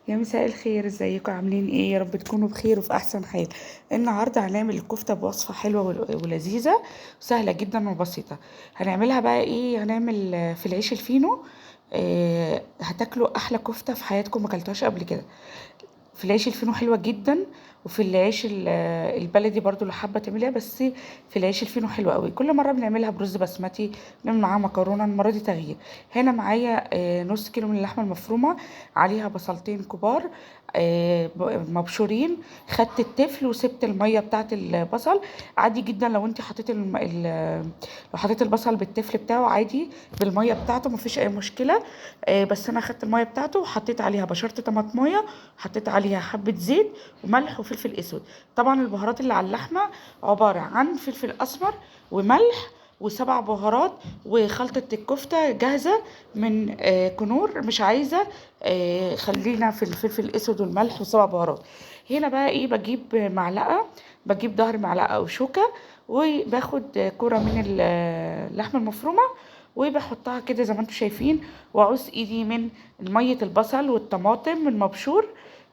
يا مساء الخير، ازيكم؟ عاملين ايه؟ يا رب تكونوا بخير وفي احسن حال. النهارده هنعمل الكفتة بوصفه حلوة ولذيذه وسهلة جدا وبسيطة. هنعملها بقى ايه؟ هنعمل في العيش الفينو. هتاكلوا احلى كفته في حياتكم ما اكلتوهاش قبل كده. في العيش الفينو حلوة جدا، وفي العيش البلدي برضو لو حابة تعمليها، بس في العيش الفينو حلوة قوي. كل مرة بنعملها برز بسمتي، بنعمل معاها مكرونه، المرة دي تغيير. هنا معايا نص كيلو من اللحمة المفرومه، عليها بصلتين كبار، مبشورين. خدت التفل وسبت المية بتاعه البصل. عادي جدا لو انت حطيتي لو حطيتي البصل بالتفل بتاعه عادي بالمية بتاعته، مفيش اي مشكلة. بس انا خدت المية بتاعته وحطيت عليها بشرت طماطمايه، حطيت عليها حبه زيت وملح وفلفل اسود. طبعا البهارات اللي على اللحمة عبارة عن فلفل اسمر وملح وسبع بهارات وخلطه الكفتة جاهزة من كنور. مش عايزه، خلينا في الفلفل الاسود والملح وسبع بهارات. هنا بقى ايه؟ بجيب معلقه، بجيب ظهر معلقه او شوكه، وباخد كرة من اللحمة المفرومه وبحطها كده زي ما انتم شايفين، واعوز ايدي من مية البصل والطماطم المبشور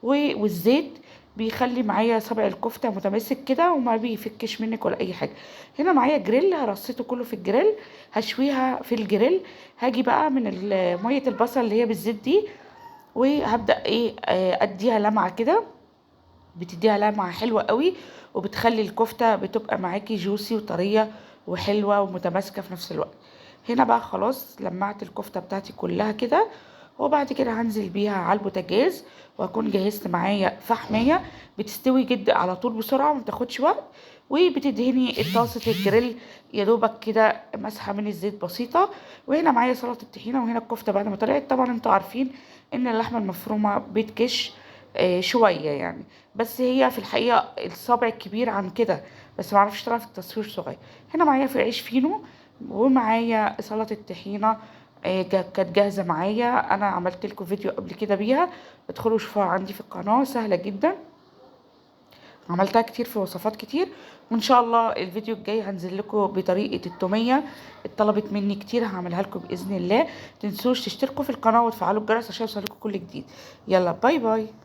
والزيت. بيخلي معايا صابع الكفتة متماسك كده وما بيفكش منك ولا اي حاجة. هنا معايا جريل، هرصيته كله في الجريل، هشويها في الجريل. هاجي بقى من مية البصل اللي هي بالزيت دي، وهبدا ايه، اديها لمعة كده، بتديها لمعة حلوة قوي، وبتخلي الكفتة بتبقى معاكي جوسي وطريه وحلوه ومتماسكه في نفس الوقت. هنا بقى خلاص لمعت الكفتة بتاعتي كلها كده، وبعد كده هنزل بيها على البوتاجاز، وهكون جهزت معايا فحميه بتستوي جدا على طول بسرعة وما بتاخدش وقت، وبتدهني طاسه الجريل يا دوبك كده مسحه من الزيت بسيطة. وهنا معايا سلطة الطحينه، وهنا الكفتة بعد ما طلعت. طبعا انتوا عارفين ان اللحمة المفرومه بتكش شوية يعني، بس هي في الحقيقة الصابع كبير عن كده، بس معرفش طلع في التصوير صغير. هنا معايا في عيش فينو، ومعايا سلطة الطحينه، كانت جاهزة معايا، انا عملت لكم فيديو قبل كده بيها، ادخلوا شوفوها عندي في القناة، سهلة جدا، عملتها كتير في وصفات كتير. وان شاء الله الفيديو الجاي هنزل لكم بطريقة التوميه، اتطلبت مني كتير، هعملها لكم باذن الله. متنسوش تشتركوا في القناة وتفعلوا الجرس عشان يوصلكم كل جديد. يلا bye bye.